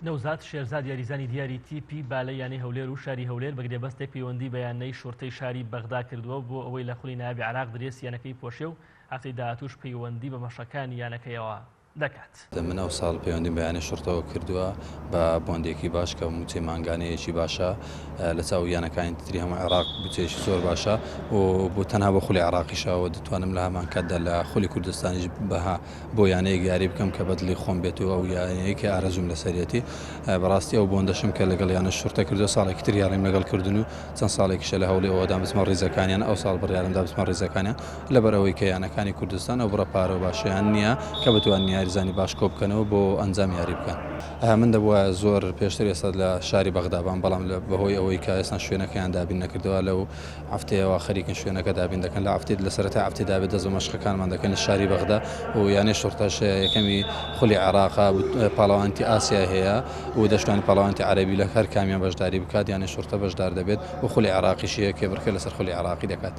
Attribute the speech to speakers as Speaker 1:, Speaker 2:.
Speaker 1: نەوزاد شێرزاد یاریزانی دیاری تیپی بالەی یانەی هەولێر و شاری هەولێر بە گرێبەستێک پەیوەندی بە یانەی شورتەی شاری بەغدا کردووە بۆ ئەوەی لە خولی نایابی عێراق درێسی یانەکەی پۆشێ و هەفتەی داهاتووش پەیوەندی بە مەشقەکانی یانەکەیەوە دەکات.
Speaker 2: من ئەو ساڵ پەیوەندیم بە یانەی شوڕتەوە کردووە بە بۆندێکی باش کە مووچەی مانگانەیەکی باشە لە چاو یانەکانی تری هەموو عێراق بودجەیەکی زۆر باشە و بۆ تەنها بۆ خولی عێراقیشە و دەتوانم لە هەمان کاتدا لە خولی کوردستانیش بەها بۆ یانەیەک یاری بکەم کە بەدڵی خۆم بێت و ئەو یانەیە کە ئارەزووم لەسەریەتی بەڕاستی ئەو بۆندەشم کە لەگەڵ یانە شوڕتە کردووە ساڵێکی تر یاڕیم لەگەڵ کردن و چەند ساڵێکیشە لە هەوڵی ئەوەدام بچمە ڕیزەکانیان ئەو ساڵ بڕیارمدا بچمە ڕیزەکانیان لەبەر ئەوەی کە یانەکانی کوردستان ئەو بڕە پارە و باشەیان نییە کە بتوانن یاریزانی باش کۆبکەنەوە بۆ ئەنجام یاری بکەن. من دەبوایە زۆر پێشتر ئێستا لە شاری بەغدا بام، بەڵام بەهۆی ئەوەی کە ئێستا شوێنەکەیان دابین نەکردووە لەو هەفتەیەوە خەریکن شوێنەکە دابین دەکەن، لە هەفتەی لە سەرەتای هەفتەی دابێت دەست بە مەشقەکانمان دەکەین لە شاری بەغدا و یانەی شوڕتەش یەکەمی خولی عێراقە پاڵەوانێتی ئاسیای هەیە و دەشتوانێت پاڵەوانێتی عەرەبی لە هەر کامیان بەشداری بکات، یانەی شوڕتە بەشدار دەبێت و خولی عێراقیش هەیە کێبڕکێ لەسەر خولی عێراقی دەکات.